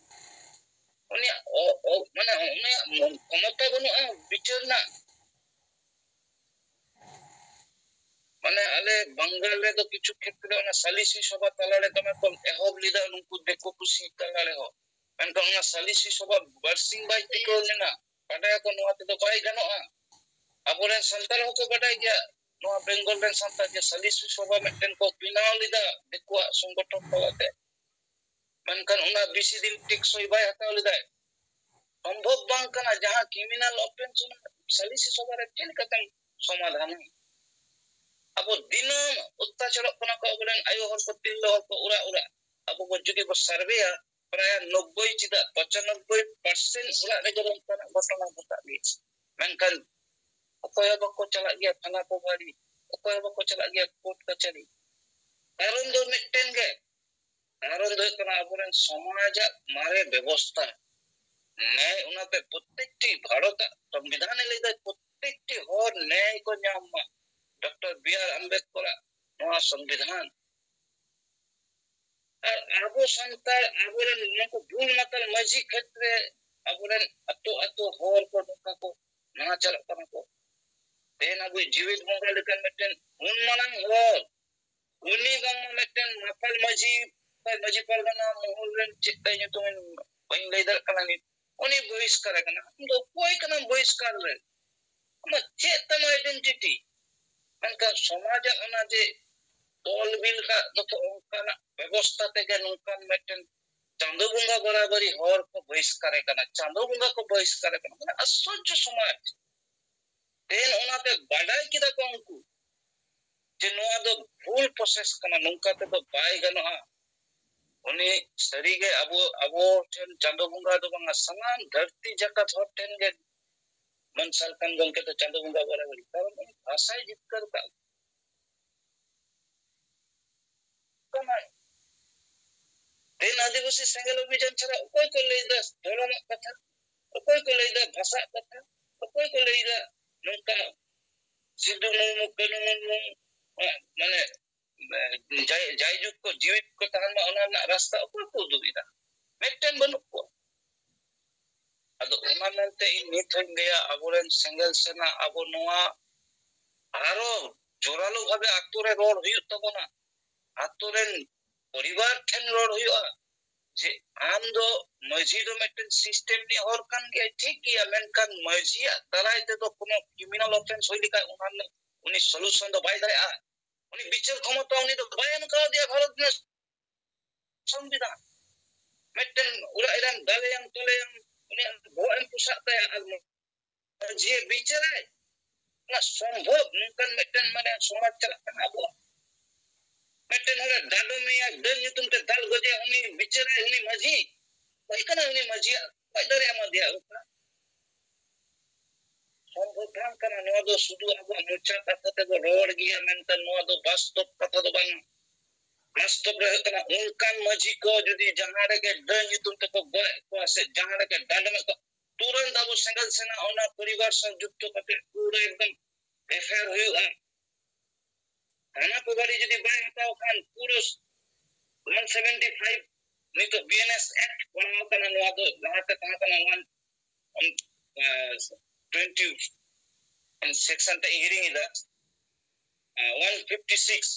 ᱩᱱᱤᱭᱟᱜ ᱚ-, ᱚ-, ᱢᱟᱱᱮ ᱩᱱᱤᱭᱟᱜ ᱢᱚᱱ-, ᱠᱷᱚᱢᱚᱛᱟ ᱵᱟᱹᱱᱩᱜᱼᱟ ᱵᱤᱪᱟᱹᱨ ᱨᱮᱱᱟᱜ᱾ ᱢᱟᱱᱮ ᱟᱞᱮ ᱵᱟᱝᱜᱟᱞ ᱨᱮᱫᱚ ᱠᱤᱪᱷᱩ ᱠᱷᱮᱛᱨᱮ ᱚᱱᱟ ᱥᱟᱞᱤᱥᱤ ᱥᱚᱵᱷᱟ ᱛᱟᱞᱟᱨᱮ ᱫᱚᱢᱮ ᱠᱚ ᱮᱦᱚᱵ ᱞᱮᱫᱟ ᱱᱩᱠᱩ ᱫᱤᱠᱩ ᱯᱩᱥᱤ ᱛᱟᱞᱟ ᱨᱮᱦᱚᱸ᱾ ᱢᱮᱱᱠᱷᱟᱱ ᱚᱱᱟ ᱥᱟᱞᱤᱥᱤ ᱥᱚᱵᱷᱟ ᱵᱟᱨᱥᱤᱧ ᱵᱟᱭ ᱴᱤᱠᱟᱹᱣ ᱞᱮᱱᱟ᱾ ᱵᱟᱰᱟᱭᱟᱠᱚ ᱱᱚᱣᱟ ᱛᱮᱫᱚ ᱵᱟᱭ ᱜᱟᱱᱚᱜᱼᱟ᱾ ᱟᱵᱚᱨᱮᱱ ᱥᱟᱱᱛᱟᱲ ᱦᱚᱸᱠᱚ ᱵᱟᱰᱟᱭ ᱜᱮᱭᱟ, ᱱᱚᱣᱟ ᱵᱮᱝᱜᱚᱞ ᱨᱮᱱ ᱥᱟᱱᱛᱟᱲ ᱡᱮ ᱥᱟᱞᱤᱥᱤ ᱥᱚᱵᱷᱟ ᱢᱤᱫᱴᱮᱱ ᱠᱚ ᱵᱮᱱᱟᱣ ᱞᱮᱫᱟ ᱫᱤᱠᱩᱣᱟᱜ ᱥᱚᱝᱜᱚᱴᱷᱚᱱ ᱛᱟᱞᱟᱛᱮ᱾ ᱢᱮᱱᱠᱷᱟᱱ ᱚᱱᱟ ᱵᱮᱥᱤ ᱫᱤᱱ ᱴᱮᱠᱥᱚᱭ ᱵᱟᱭ ᱦᱟᱛᱟᱣ ᱞᱮᱫᱟᱭ᱾ ᱥᱚᱢᱵᱷᱚᱵ ᱵᱟᱝ ᱠᱟᱱᱟ ᱡᱟᱦᱟᱸ ᱠᱨᱤᱢᱤᱱᱟᱞ ᱚᱯᱷᱮᱱᱥ ᱚᱱᱟ ᱥᱟᱞᱤᱥᱤ ᱥᱚᱵᱷᱟ ᱨᱮ ᱪᱮᱫ ᱞᱮᱠᱟᱛᱮᱢ ᱥᱚᱢᱟᱫᱷᱟᱱᱟ? ᱟᱵᱚ ᱫᱤᱱᱟᱹᱢ ᱚᱛᱛᱟᱪᱟᱨᱚᱜ ᱠᱟᱱᱟ ᱠᱚ ᱟᱵᱚᱨᱮᱱ ᱟᱭᱳ ᱦᱚᱲ ᱠᱚ, ᱛᱤᱨᱞᱟᱹ ᱦᱚᱲ ᱠᱚ ᱚᱲᱟᱜ ᱚᱲᱟᱜ᱾ ᱟᱵᱚ ᱵᱚ ᱡᱩᱫᱤ ᱵᱚ ᱥᱟᱨᱵᱷᱮᱭᱟ, ᱯᱨᱟᱭ ᱱᱚᱵᱵᱳᱭ ᱪᱮᱫᱟᱜ ᱯᱚᱸᱪᱟᱱᱚᱵᱵᱳᱭ ᱯᱟᱨᱥᱮᱱᱴ ᱚᱲᱟᱜ ᱨᱮᱜᱮ ᱱᱚᱝᱠᱟᱱᱟᱜ ᱜᱷᱚᱴᱚᱱᱟ ᱜᱷᱚᱴᱟᱜ ᱜᱮᱭᱟ᱾ ᱢᱮᱱᱠᱷᱟᱱ ᱚᱠᱚᱭ ᱦᱚᱸ ᱵᱟᱠᱚ ᱪᱟᱞᱟᱜ ᱜᱮᱭᱟ ᱛᱷᱟᱱᱟ ᱠᱚ ᱵᱟᱹᱲᱤ, ᱚᱠᱚᱭ ᱦᱚᱸ ᱵᱟᱠᱚ ᱪᱟᱞᱟᱜ ᱜᱮᱭᱟ ᱠᱳᱨᱴ ᱠᱟᱪᱷᱟᱨᱤ᱾ ᱠᱟᱨᱚᱱ ᱫᱚ ᱢᱤᱫᱴᱮᱱ ᱜᱮ, ᱠᱟᱨᱚᱱ ᱫᱚ ᱦᱩᱭᱩᱜ ᱠᱟᱱᱟ ᱟᱵᱚᱨᱮᱱ ᱥᱚᱢᱟᱡᱟᱜ ᱢᱟᱨᱮ ᱵᱮᱵᱚᱥᱛᱷᱟ᱾ ᱱᱮᱭ ᱚᱱᱟᱛᱮ ᱯᱨᱚᱛᱮᱠᱴᱤ ᱵᱷᱟᱨᱚᱛᱟᱜ ᱥᱚᱝᱵᱤᱫᱷᱟᱱᱮ ᱞᱟᱹᱭᱫᱟ ᱯᱨᱚᱛᱮᱠᱴᱤ ᱦᱚᱲ ᱱᱮᱭ ᱠᱚ ᱧᱟᱢ ᱢᱟ᱾ ᱰᱚᱠᱴᱚᱨ ᱵᱤ ᱟᱨ ᱟᱢᱵᱮᱫᱠᱚᱨᱟᱜ ᱱᱚᱣᱟ ᱥᱚᱝᱵᱤᱫᱷᱟᱱ᱾ ᱟᱨ ᱟᱵᱚ ᱥᱟᱱᱛᱟᱲ ᱟᱵᱚᱨᱮᱱ ᱱᱩᱠᱩ ᱵᱩᱞ ᱢᱟᱛᱟᱞ ᱢᱟᱹᱡᱷᱤ ᱠᱷᱮᱛᱨᱮ ᱟᱵᱚᱨᱮᱱ ᱟᱛᱳ ᱟᱛᱳ ᱦᱚᱲ ᱠᱚ ᱱᱚᱝᱠᱟ ᱠᱚ ᱱᱟᱦᱟᱪᱟᱨᱚᱜ ᱠᱟᱱᱟ ᱠᱚ᱾ ᱛᱮᱦᱮᱧ ᱟᱵᱚ ᱡᱤᱣᱮᱫ ᱵᱚᱸᱜᱟ ᱞᱮᱠᱟᱱ ᱢᱤᱫᱴᱮᱱ ᱜᱩᱱ ᱢᱟᱱᱟᱝ ᱦᱚᱲ, ᱩᱱᱤ ᱵᱟᱝᱢᱟ ᱢᱤᱫᱴᱮᱱ ᱢᱟᱛᱟᱞ ᱢᱟᱹᱡᱷᱤ, ᱢᱟᱹᱡᱷᱤ ᱯᱟᱨᱜᱟᱱᱟ ᱢᱚᱦᱚᱞ ᱨᱮᱱ ᱪᱮᱫ ᱛᱟᱭ ᱧᱩᱛᱩᱢ ᱵᱟᱹᱧ ᱞᱟᱹᱭ ᱫᱟᱲᱮᱭᱟᱜ ᱠᱟᱱᱟ, ᱩᱱᱤ ᱵᱚᱦᱤᱥᱠᱟᱨ ᱠᱟᱱᱟ᱾ ᱟᱢ ᱫᱚ ᱚᱠᱚᱭ ᱠᱟᱱᱟᱢ ᱵᱚᱦᱤᱥᱠᱟᱨ ᱨᱮ? ᱟᱢᱟᱜ ᱪᱮᱫ ᱛᱟᱢ ᱟᱭᱰᱮᱱᱴᱤᱴᱤ? ᱢᱮᱱᱠᱷᱟᱱ ᱥᱚᱢᱟᱡᱟᱜ ᱚᱱᱟ ᱡᱮ ᱛᱚᱞ ᱵᱤᱞ ᱠᱟᱜ ᱫᱚᱠᱚ ᱚᱱᱠᱟᱱᱟᱜ ᱵᱮᱵᱚᱥᱛᱷᱟ ᱛᱮᱜᱮ ᱱᱚᱝᱠᱟᱱ ᱢᱤᱫᱴᱮᱱ ᱪᱟᱸᱫᱳ ᱵᱚᱸᱜᱟ ᱵᱚᱨᱟᱵᱚᱨᱤ ᱦᱚᱲ ᱠᱚ ᱵᱚᱦᱤᱥᱠᱟᱨᱮ ᱠᱟᱱᱟ, ᱪᱟᱸᱫᱳ ᱵᱚᱸᱜᱟ ᱠᱚ ᱵᱚᱦᱤᱥᱠᱟᱨᱮ ᱠᱟᱱᱟ᱾ ᱢᱟᱱᱮ ᱟᱥᱪᱚᱨᱡᱚ ᱥᱚᱢᱟᱡᱽ᱾ ᱛᱮᱦᱮᱧ ᱚᱱᱟᱛᱮ ᱵᱟᱰᱟᱭ ᱠᱮᱫᱟ ᱠᱚ ᱩᱱᱠᱩ ᱡᱮ ᱱᱚᱣᱟ ᱫᱚ ᱵᱷᱩᱞ ᱯᱨᱚᱥᱮᱥ ᱠᱟᱱᱟ, ᱱᱚᱝᱠᱟ ᱛᱮᱫᱚ ᱵᱟᱭ ᱜᱟᱱᱚᱜᱼᱟ᱾ ᱩᱱᱤ ᱥᱟᱹᱨᱤᱜᱮ ᱟᱵᱚ, ᱟᱵᱚ ᱴᱷᱮᱱ ᱪᱟᱸᱫᱳ ᱵᱚᱸᱜᱟ ᱫᱚ ᱵᱟᱝᱟ, ᱥᱟᱱᱟᱢ ᱫᱷᱟᱹᱨᱛᱤ ᱡᱟᱠᱟᱛ ᱦᱚᱲ ᱴᱷᱮᱱ ᱜᱮ ᱢᱟᱱ ᱥᱟᱞᱠᱷᱟᱱ ᱜᱚᱢᱠᱮ ᱫᱚ ᱪᱟᱸᱫᱳ ᱵᱚᱸᱜᱟ ᱵᱚᱨᱟᱵᱚᱨᱤ, ᱠᱟᱨᱚᱱ ᱩᱱᱤ ᱵᱷᱟᱥᱟᱭ ᱡᱤᱛᱠᱟᱹᱨ ᱠᱟᱜ ᱠᱟᱱᱟᱭ᱾ ᱛᱮᱦᱮᱧ ᱟᱹᱫᱤᱵᱟᱹᱥᱤ ᱥᱮᱸᱜᱮᱞ ᱚᱵᱷᱤᱡᱟᱱ ᱪᱷᱟᱲᱟ ᱚᱠᱚᱭ ᱠᱚ ᱞᱟᱹᱭᱫᱟ ᱫᱷᱚᱨᱚᱢᱟᱜ ᱠᱟᱛᱷᱟ? ᱚᱠᱚᱭ ᱠᱚ ᱞᱟᱹᱭᱫᱟ ᱵᱷᱟᱥᱟᱜ ᱠᱟᱛᱷᱟ? ᱚᱠᱚᱭ ᱠᱚ ᱞᱟᱹᱭᱫᱟ ᱱᱚᱝᱠᱟ ᱥᱤᱫᱷᱩ ᱢᱩᱨᱢᱩ, ᱠᱟᱹᱱᱩ ᱢᱩᱨᱢᱩ, ᱢᱟᱱᱮ ᱡᱟᱭ-, ᱡᱟᱭᱡᱩᱜᱽ ᱠᱚ ᱡᱤᱣᱤᱫ ᱠᱚ ᱛᱟᱦᱮᱱ ᱢᱟ, ᱚᱱᱟ ᱨᱮᱱᱟᱜ ᱨᱟᱥᱛᱟ ᱚᱠᱚᱭ ᱠᱚ ᱩᱫᱩᱜ ᱮᱫᱟ? ᱢᱤᱫᱴᱮᱱ ᱵᱟᱹᱱᱩᱜ ᱠᱚᱣᱟ᱾ ᱟᱫᱚ ᱚᱱᱟ ᱢᱮᱱᱛᱮ ᱤᱧ ᱱᱤᱛ ᱦᱚᱧ ᱞᱟᱹᱭᱟ, ᱟᱵᱚᱨᱮᱱ ᱥᱮᱸᱜᱮᱞ ᱥᱮᱱᱟ, ᱟᱵᱚ ᱱᱚᱣᱟ ᱟᱨᱚ ᱡᱳᱨᱟᱞᱳ ᱵᱷᱟᱵᱮ ᱟᱛᱳ ᱨᱮ ᱨᱚᱲ ᱦᱩᱭᱩᱜ ᱛᱟᱵᱚᱱᱟ᱾ ᱟᱛᱳ ᱨᱮᱱ ᱯᱚᱨᱤᱵᱟᱨ ᱴᱷᱮᱱ ᱨᱚᱲ ᱦᱩᱭᱩᱜᱼᱟ ᱡᱮ ᱟᱢ ᱫᱚ ᱢᱟᱹᱡᱷᱤ ᱫᱚ ᱢᱤᱫᱴᱮᱱ ᱥᱤᱥᱴᱮᱢ ᱨᱤᱱᱤᱡ ᱦᱚᱲ ᱠᱟᱱ ᱜᱮᱭᱟᱭ, ᱴᱷᱤᱠ ᱜᱮᱭᱟ, ᱢᱮᱱᱠᱷᱟᱱ ᱢᱟᱹᱡᱷᱤᱭᱟᱜ ᱫᱟᱨᱟᱭ ᱛᱮᱫᱚ ᱠᱳᱱᱳ ᱠᱨᱤᱢᱤᱱᱟᱞ ᱚᱯᱷᱮᱱᱥ ᱦᱩᱭ ᱞᱮᱠᱷᱟᱱ ᱚᱱᱟ ᱨᱮᱱᱟᱜ ᱩᱱᱤ ᱥᱚᱞᱩᱥᱚᱱ ᱫᱚ ᱵᱟᱭ ᱫᱟᱲᱮᱭᱟᱜᱼᱟ᱾ ᱩᱱᱤ ᱵᱤᱪᱟᱹᱨ ᱠᱷᱚᱢᱚᱛᱟ ᱩᱱᱤ ᱫᱚ ᱵᱟᱭ ᱮᱢ ᱠᱟᱣᱫᱮᱭᱟ ᱵᱷᱟᱨᱚᱛ ᱨᱮᱱᱟᱜ ᱥᱚᱝᱵᱤᱫᱷᱟᱱ᱾ ᱢᱤᱫᱴᱮᱱ ᱚᱲᱟᱜ ᱨᱮᱱ ᱫᱟᱞᱮᱭᱟᱢ ᱛᱚᱞᱮᱭᱟᱢ, ᱩᱱᱤᱭᱟᱜ ᱵᱚᱦᱚᱜ ᱮᱢ ᱯᱚᱥᱟᱜ ᱛᱟᱭᱟ ᱟᱨ ᱢᱟᱹᱡᱷᱤ ᱵᱤᱪᱟᱹᱨᱟᱭ᱾ ᱚᱱᱟ ᱥᱚᱢᱵᱷᱚᱵ? ᱱᱚᱝᱠᱟᱱ ᱢᱤᱫᱴᱮᱱ ᱢᱟᱱᱮ ᱥᱚᱢᱟᱡᱽ ᱪᱟᱞᱟᱜ ᱠᱟᱱᱟ ᱟᱵᱚᱣᱟᱜ᱾ ᱢᱤᱫᱴᱮᱱ ᱦᱚᱲᱮ ᱰᱟᱸᱰᱚᱢᱮᱭᱟ, ᱰᱟᱹᱱ ᱧᱩᱛᱩᱢ ᱛᱮ ᱫᱟᱞ ᱜᱚᱡᱮᱭᱟ, ᱩᱱᱤ ᱵᱤᱪᱟᱹᱨᱟᱭ ᱩᱱᱤ ᱢᱟᱹᱡᱷᱤ? ᱚᱠᱚᱭ ᱠᱟᱱᱟᱭ ᱩᱱᱤ ᱢᱟᱹᱡᱷᱤᱭᱟᱜ? ᱚᱠᱚᱭ ᱫᱟᱲᱮ ᱮᱢᱟ ᱫᱮᱭᱟ ᱚᱱᱠᱟ? ᱥᱚᱢᱵᱷᱚᱵ ᱵᱟᱝ ᱠᱟᱱᱟ᱾ ᱱᱚᱣᱟ ᱫᱚ ᱥᱩᱫᱷᱩ ᱟᱵᱚᱣᱟᱜ ᱢᱚᱪᱟ ᱠᱟᱛᱷᱟ ᱛᱮᱵᱚ ᱨᱚᱲ ᱜᱮᱭᱟ, ᱢᱮᱱᱠᱷᱟᱱ ᱱᱚᱣᱟ ᱫᱚ ᱵᱟᱥᱛᱚᱵ ᱠᱟᱛᱷᱟ ᱫᱚ ᱵᱟᱝ᱾ ᱵᱟᱥᱛᱚᱵ ᱨᱮ ᱦᱩᱭᱩᱜ ᱠᱟᱱᱟ, ᱚᱱᱠᱟᱱ ᱢᱟᱹᱡᱷᱤ ᱠᱚ ᱡᱩᱫᱤ ᱡᱟᱦᱟᱸ ᱨᱮᱜᱮ ᱰᱟᱹᱱ ᱧᱩᱛᱩᱢ ᱛᱮᱠᱚ ᱜᱚᱡ ᱮᱫ ᱠᱚᱣᱟ ᱥᱮ ᱡᱟᱦᱟᱸ ᱨᱮᱜᱮ ᱰᱟᱸᱰᱚᱢᱮᱫ ᱠᱚᱣᱟ, ᱛᱩᱨᱟᱹᱱᱛ ᱟᱵᱚ ᱥᱮᱸᱜᱮᱞ ᱥᱮᱱᱟ ᱚᱱᱟ ᱯᱚᱨᱤᱵᱟᱨ ᱥᱟᱶ ᱡᱩᱠᱛᱚ ᱠᱟᱛᱮ ᱯᱩᱨᱟᱹ ᱮᱠᱫᱚᱢ ᱮᱯᱷ ᱟᱭ ᱟᱨ ᱦᱩᱭᱩᱜᱼᱟ᱾ ᱛᱷᱟᱱᱟ ᱠᱚ ᱜᱟᱹᱰᱤ ᱡᱩᱫᱤ ᱵᱟᱭ ᱦᱟᱛᱟᱣ ᱠᱷᱟᱱ, ᱯᱩᱨᱟᱹ ᱚᱣᱟᱱ ᱥᱮᱵᱷᱮᱱᱴᱤ ᱯᱷᱟᱭᱤᱵᱷ ᱱᱤᱛᱚᱜ ᱵᱤ ᱮᱱ ᱮᱥ ᱮᱠᱴ ᱯᱟᱲᱟᱣ ᱠᱟᱱᱟ᱾ ᱱᱚᱣᱟ ᱫᱚ ᱞᱟᱦᱟᱛᱮ ᱛᱟᱦᱮᱸ ᱠᱟᱱᱟ ᱚᱣᱟᱱ, ᱟᱸ, ᱴᱩᱭᱮᱱᱴᱤ ᱥᱮᱠᱥᱚᱱ ᱛᱮ ᱤᱧ ᱦᱤᱲᱤᱧ ᱮᱫᱟ, ᱟᱸ, one fifty six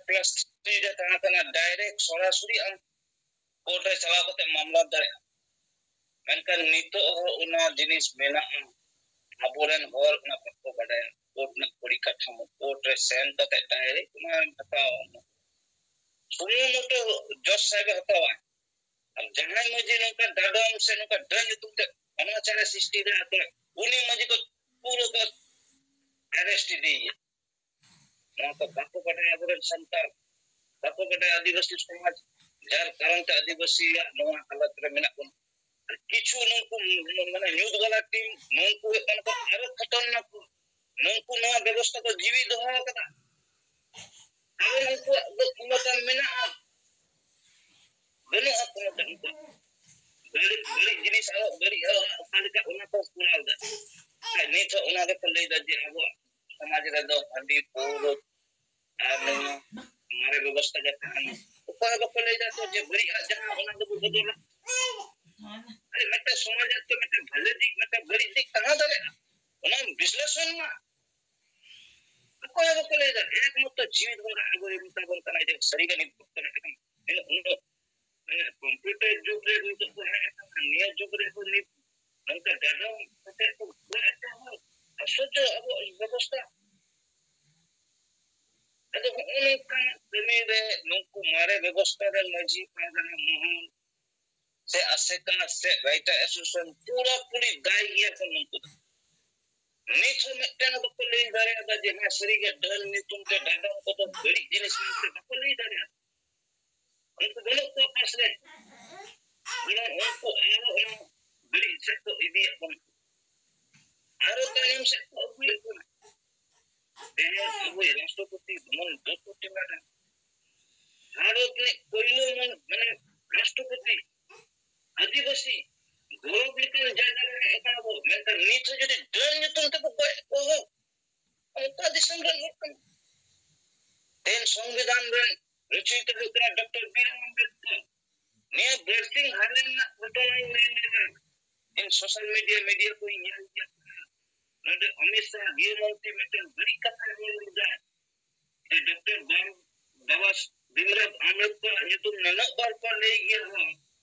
plus three ᱨᱮ ᱛᱟᱦᱮᱸ ᱠᱟᱱᱟ, ᱰᱟᱭᱨᱮᱠᱴ ᱥᱚᱨᱟᱥᱚᱨᱤ ᱟᱢ ᱠᱳᱨᱴ ᱨᱮ ᱪᱟᱞᱟᱣ ᱠᱟᱛᱮ ᱢᱟᱢᱞᱟ ᱫᱟᱲᱮᱭᱟᱜᱼᱟ᱾ ᱢᱮᱱᱠᱷᱟᱱ ᱱᱤᱛᱚᱜ ᱦᱚᱸ ᱚᱱᱟ ᱡᱤᱱᱤᱥ ᱢᱮᱱᱟᱜᱼᱟ᱾ ᱟᱵᱚᱨᱮᱱ ᱦᱚᱲ ᱚᱱᱟ ᱵᱟᱠᱚ ᱵᱟᱰᱟᱭᱟ᱾ ᱠᱳᱨᱴ ᱨᱮᱱᱟᱜ ᱯᱚᱨᱤᱠᱟᱴᱷᱟᱢᱳ, ᱠᱳᱨᱴ ᱨᱮ ᱥᱮᱱ ᱠᱟᱛᱮ ᱰᱟᱭᱨᱮᱠᱴ ᱚᱱᱟ ᱦᱟᱛᱟᱣ᱾ ᱥᱩᱢᱩᱝ ᱢᱚᱛᱚ ᱡᱚᱡᱽ ᱥᱟᱦᱮᱵ ᱮ ᱦᱟᱛᱟᱣᱟ᱾ ᱟᱨ ᱡᱟᱦᱟᱸᱭ ᱢᱟᱹᱡᱷᱤ ᱱᱚᱝᱠᱟ ᱰᱟᱸᱰᱚᱢ ᱥᱮ ᱱᱚᱝᱠᱟ ᱰᱟᱹᱱ ᱧᱩᱛᱩᱢ ᱛᱮ ᱚᱱᱟᱪᱟᱨᱮ ᱥᱨᱤᱥᱴᱤ ᱫᱟᱲᱮᱭᱟᱜᱼᱟ, ᱛᱚ ᱩᱱᱤ ᱢᱟᱹᱡᱷᱤ ᱠᱚ ᱯᱩᱨᱟᱹ ᱠᱚ ᱟᱨᱮᱥᱴ ᱤᱫᱤᱭᱮᱭᱟ᱾ ᱱᱚᱣᱟ ᱠᱚ ᱵᱟᱠᱚ ᱵᱟᱰᱟᱭᱟ ᱟᱵᱚᱨᱮᱱ ᱥᱟᱱᱛᱟᱲ, ᱵᱟᱠᱚ ᱵᱟᱰᱟᱭᱟ ᱟᱹᱫᱤᱵᱟᱹᱥᱤ ᱥᱚᱢᱟᱡᱽ, ᱡᱟᱨ ᱠᱟᱨᱚᱱ ᱛᱮ ᱟᱹᱫᱤᱵᱟᱹᱥᱤᱭᱟᱜ ᱱᱚᱣᱟ ᱦᱟᱞᱚᱛ ᱨᱮ ᱢᱮᱱᱟᱜ ᱵᱚᱱᱟ᱾ ᱟᱨ ᱠᱤᱪᱷᱩ ᱱᱩᱠᱩ ᱢᱟᱱᱮ ᱧᱩᱛ ᱵᱟᱞᱟ ᱴᱤᱢ, ᱱᱩᱠᱩ ᱦᱩᱭᱩᱜ ᱠᱟᱱᱟ ᱠᱚ ᱟᱨᱚ ᱠᱷᱟᱛᱟᱨᱱᱟᱠ ᱠᱚ᱾ ᱱᱩᱠᱩ ᱱᱚᱣᱟ ᱵᱮᱵᱚᱥᱛᱷᱟ ᱠᱚ ᱡᱤᱣᱤ ᱫᱚᱦᱚ ᱟᱠᱟᱫᱟ᱾ ᱟᱨᱚ ᱩᱱᱠᱩᱣᱟᱜ ᱫᱚ ᱠᱷᱚᱢᱚᱛᱟ ᱢᱮᱱᱟᱜᱼᱟ, ᱵᱟᱹᱱᱩᱜᱼᱟ ᱠᱷᱚᱢᱚᱛᱟ ᱩᱱᱠᱩᱣᱟᱜ᱾ ᱵᱟᱹᱲᱤᱡ, ᱵᱟᱹᱲᱤᱡ ᱡᱤᱱᱤᱥ ᱟᱨᱚ ᱵᱟᱹᱲᱤᱡ ᱦᱚᱸ ᱚᱠᱟ ᱞᱮᱠᱟ ᱚᱱᱟ ᱠᱚ ᱠᱚᱨᱟᱣ ᱮᱫᱟ᱾ ᱟᱨ ᱱᱤᱛ ᱦᱚᱸ ᱚᱱᱟ ᱜᱮᱠᱚ ᱞᱟᱹᱭ ᱮᱫᱟ ᱡᱮ ᱟᱵᱚᱣᱟᱜ ᱥᱚᱢᱟᱡᱽ ᱨᱮᱫᱚ ᱦᱟᱺᱰᱤ, ᱯᱟᱹᱣᱨᱟᱹ ᱟᱨ ᱱᱚᱣᱟ ᱢᱟᱨᱮ ᱵᱮᱵᱚᱥᱛᱷᱟ ᱜᱮ ᱛᱟᱦᱮᱱ ᱢᱟ᱾ ᱚᱠᱚᱭ ᱦᱚᱸ ᱵᱟᱠᱚ ᱞᱟᱹᱭ ᱮᱫᱟ ᱛᱚ ᱡᱮ ᱵᱟᱹᱲᱤᱡ ᱟᱜ ᱡᱟᱦᱟᱸ ᱚᱱᱟ ᱫᱚᱵᱚ ᱵᱚᱫᱚᱞᱟ᱾ ᱟᱨᱮ ᱢᱤᱫᱴᱮᱱ ᱥᱚᱢᱟᱡᱽ ᱨᱮ ᱛᱚ ᱢᱤᱫᱴᱮᱱ ᱵᱷᱟᱞᱮ ᱫᱤᱠ, ᱢᱤᱫᱴᱮᱱ ᱵᱟᱹᱲᱤᱡ ᱫᱤᱠ ᱛᱟᱦᱮᱸ ᱫᱟᱲᱮᱭᱟᱜᱼᱟ, ᱚᱱᱟ ᱵᱤᱥᱞᱮᱥᱚᱱ ᱢᱟ᱾ ᱚᱠᱚᱭ ᱦᱚᱸ ᱵᱟᱠᱚ ᱞᱟᱹᱭ ᱮᱫᱟ᱾ ᱮᱠᱢᱟᱛᱨᱚ ᱡᱤᱣᱤᱫ ᱦᱚᱲ ᱟᱵᱚ ᱨᱮᱱ ᱢᱮᱛᱟ ᱵᱚᱱ ᱠᱟᱱᱟᱭ ᱡᱮ ᱥᱟᱹᱨᱤ ᱜᱮ ᱱᱤᱛ ᱚᱠᱛᱚ ᱨᱮ ᱮᱠᱫᱚᱢ ᱩᱱᱟᱹᱜ, ᱩᱱᱟᱹᱜ ᱢᱟᱱᱮ ᱠᱚᱢᱯᱤᱭᱩᱴᱟᱨ ᱡᱩᱜᱽ ᱨᱮ ᱱᱤᱛᱚᱜ ᱵᱚ ᱦᱮᱡ ᱟᱠᱟᱱᱟ, ᱱᱤᱭᱟᱹ ᱡᱩᱜᱽ ᱨᱮ ᱦᱚᱸ ᱱᱤᱛ ᱱᱚᱝᱠᱟ ᱰᱟᱸᱰᱚᱢ ᱠᱟᱛᱮ ᱠᱚ ᱜᱚᱡ ᱮᱫ ᱦᱚᱲ᱾ ᱟᱥᱪᱚᱨᱡᱚ ᱟᱵᱚ ᱵᱮᱵᱚᱥᱛᱷᱟ᱾ ᱟᱫᱚ ᱦᱚᱸᱜᱼᱚ ᱱᱚᱝᱠᱟᱱᱟᱜ ᱠᱟᱹᱢᱤ ᱨᱮ ᱱᱩᱠᱩ ᱢᱟᱨᱮ ᱵᱮᱵᱚᱥᱛᱷᱟ ᱨᱮᱱ ᱢᱟᱹᱡᱷᱤ ᱯᱟᱨᱜᱟᱱᱟ ᱢᱚᱦᱚᱞ ᱥᱮ ᱟᱥᱮᱠᱟ ᱥᱮ ᱨᱟᱭᱴᱟᱨ ᱮᱥᱳᱥᱤᱭᱮᱥᱚᱱ ᱯᱩᱨᱟᱹᱯᱩᱨᱤ ᱫᱟᱭ ᱜᱮᱭᱟ ᱠᱚ ᱱᱩᱠᱩ ᱫᱚ᱾ ᱱᱤᱛ ᱦᱚᱸ ᱢᱤᱫᱴᱮᱱ ᱦᱚᱸ ᱵᱟᱠᱚ ᱞᱟᱹᱭ ᱫᱟᱲᱮᱭᱟᱜᱼᱟ ᱡᱮ ᱦᱮᱸ ᱥᱟᱹᱨᱤᱜᱮ ᱰᱟᱹᱱ ᱧᱩᱛᱩᱢ ᱛᱮ ᱰᱟᱸᱰᱚᱢ ᱠᱚᱫᱚ ᱵᱟᱹᱲᱤᱡ ᱡᱤᱱᱤᱥ ᱢᱮᱱᱛᱮ ᱵᱟᱠᱚ ᱞᱟᱹᱭ ᱫᱟᱲᱮᱭᱟᱜᱼᱟ᱾ ᱩᱱᱠᱩ ᱵᱟᱹᱱᱩᱜ ᱠᱚᱣᱟ ᱯᱟᱥ ᱨᱮ, ᱵᱚᱨᱚᱝ ᱩᱱᱠᱩ ᱟᱨᱚ ᱚᱱᱟ ᱵᱟᱹᱲᱤᱡ ᱥᱮᱫ ᱠᱚ ᱤᱫᱤᱭᱮᱫ ᱵᱚᱱᱟ᱾ ᱟᱨᱚ ᱛᱟᱭᱚᱢ ᱥᱮᱫ ᱠᱚ ᱟᱹᱜᱩᱭᱮᱫ ᱵᱚᱱᱟ᱾ ᱛᱮᱦᱮᱧ ᱟᱵᱚᱭᱤᱡ ᱨᱟᱥᱴᱨᱚᱯᱚᱛᱤ ᱢᱟᱱ ᱫᱨᱚᱣᱯᱚᱫᱤ ᱢᱩᱨᱢᱩ ᱵᱷᱟᱨᱚᱛ ᱨᱤᱱᱤᱡ ᱯᱳᱭᱞᱳ ᱢᱟᱱ, ᱢᱟᱱᱮ, ᱨᱟᱥᱴᱨᱚᱯᱚᱛᱤ, ᱟᱹᱫᱤᱵᱟᱹᱥᱤ ᱜᱚᱨᱚᱵᱽ ᱞᱮᱠᱟᱱ ᱡᱟᱭᱜᱟ ᱨᱮ ᱦᱮᱡ ᱟᱠᱟᱱᱟ ᱵᱚ, ᱢᱮᱱᱠᱷᱟᱱ ᱱᱤᱛ ᱦᱚᱸ ᱡᱩᱫᱤ ᱰᱟᱹᱱ ᱧᱩᱛᱩᱢ ᱛᱮᱵᱚ ᱜᱚᱡ ᱠᱚᱣᱟ ᱵᱚ, ᱚᱱᱠᱟ ᱫᱤᱥᱚᱢ ᱨᱮᱱ ᱦᱚᱲ ᱠᱟᱱᱟ᱾ ᱛᱮᱦᱮᱧ ᱥᱚᱝᱵᱤᱫᱷᱟᱱ ᱨᱮᱱ ᱨᱚᱪᱚᱭᱤᱛᱟ ᱦᱩᱭᱩᱜ ᱠᱟᱱᱟ ᱰᱚᱠᱴᱚᱨ ᱵᱤ ᱟᱨ ᱟᱢᱵᱮᱫᱠᱚᱨ᱾ ᱱᱤᱭᱟᱹ ᱵᱟᱨᱥᱤᱧ ᱦᱟᱞᱮ ᱨᱮᱱᱟᱜ ᱜᱷᱚᱴᱚᱱᱟᱧ ᱞᱟᱹᱭ ᱞᱮᱫᱟ᱾ ᱤᱧ ᱥᱳᱥᱟᱞ ᱢᱤᱰᱤᱭᱟ, ᱢᱤᱰᱤᱭᱟ ᱠᱚᱧ ᱧᱮᱞ ᱜᱮᱭᱟ᱾ ᱱᱚᱰᱮ ᱚᱢᱤᱛ ᱥᱟᱦ ᱜᱨᱤᱦᱚ ᱢᱚᱱᱛᱨᱤ ᱢᱤᱫᱴᱮᱱ ᱵᱟᱹᱲᱤᱡ ᱠᱟᱛᱷᱟᱭ ᱨᱚᱲ ᱞᱮᱫᱟ᱾ ᱰᱚᱠᱴᱚᱨ ᱵᱟᱵᱟ ᱵᱷᱤᱢᱨᱟᱣ ᱟᱢᱵᱮᱫᱠᱚᱨ ᱧᱩᱛᱩᱢ ᱱᱩᱱᱟᱹᱜ ᱵᱟᱨ ᱠᱚ ᱞᱟᱹᱭ ᱜᱮᱭᱟ ᱦᱚᱸ,